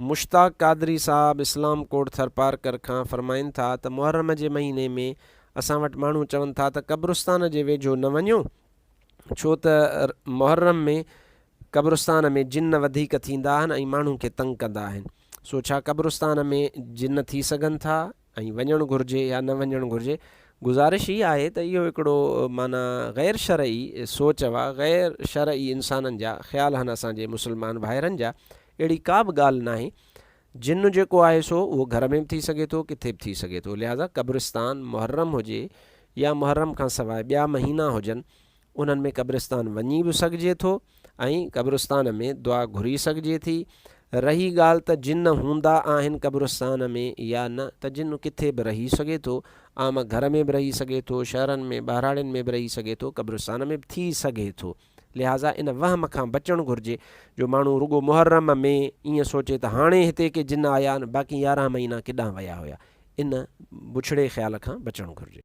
مشتاق قادري صاحب اسلام ڪوٽ ٿرپارڪر کان فرمائن ٿا ته محرم جي مهيني ۾ اسان وٽ ماڻهو چون ٿا ته قبرستان جي ويجهو نه وڃو ڇو ته محرم ۾ قبرستان ۾ جن وڌيڪ ٿيندا آهن ۽ ماڻهو کي تنگ ڪندا آهن سو ڇا قبرستان ۾ جن ٿي سگهن ٿا ۽ وڃڻ گهرجي يا نه وڃڻ گهرجي؟ گذارش هي آهي ته اهو هڪڙو معنيٰ غير شرعي سوچ هئا، غير شرعي انسانن جا خيال هن اسان جي مسلمان ڀائرن جا، اهڙي ڪا به ڳالهه ناهي. جن جيڪو آهي سو اهو گهر ۾ به ٿي سگهي ٿو، ڪٿي به ٿي سگهي ٿو. لهٰذا قبرستان محرم هجي يا محرم کان سواء ٻيا مهينا هجن، انهن ۾ قبرستان وڃي به سگهجي ٿو ۽ قبرستان ۾ دعا گهري سگهجي ٿي. رهي ڳالهه ته جن هوندا آهن قبرستان ۾ يا نه ته جن ڪٿي به رهي سگهي ٿو، عام گهر ۾ به رهي سگهي ٿو، شهرن ۾ ٻهراڙين ۾ به رهي سگهي ٿو، قبرستان ۾ به ٿي سگهي ٿو. لهٰذا ان وهم کان بچڻ گهرجي جو ماڻهو رڳو محرم ۾ ائين سوچي ته هاڻي هتي ڪي جن آيا آهن باقي 11 مهينا ڪيڏانهن ويا هيا. ان بڇڙي خيال کان بچڻ گهرجي.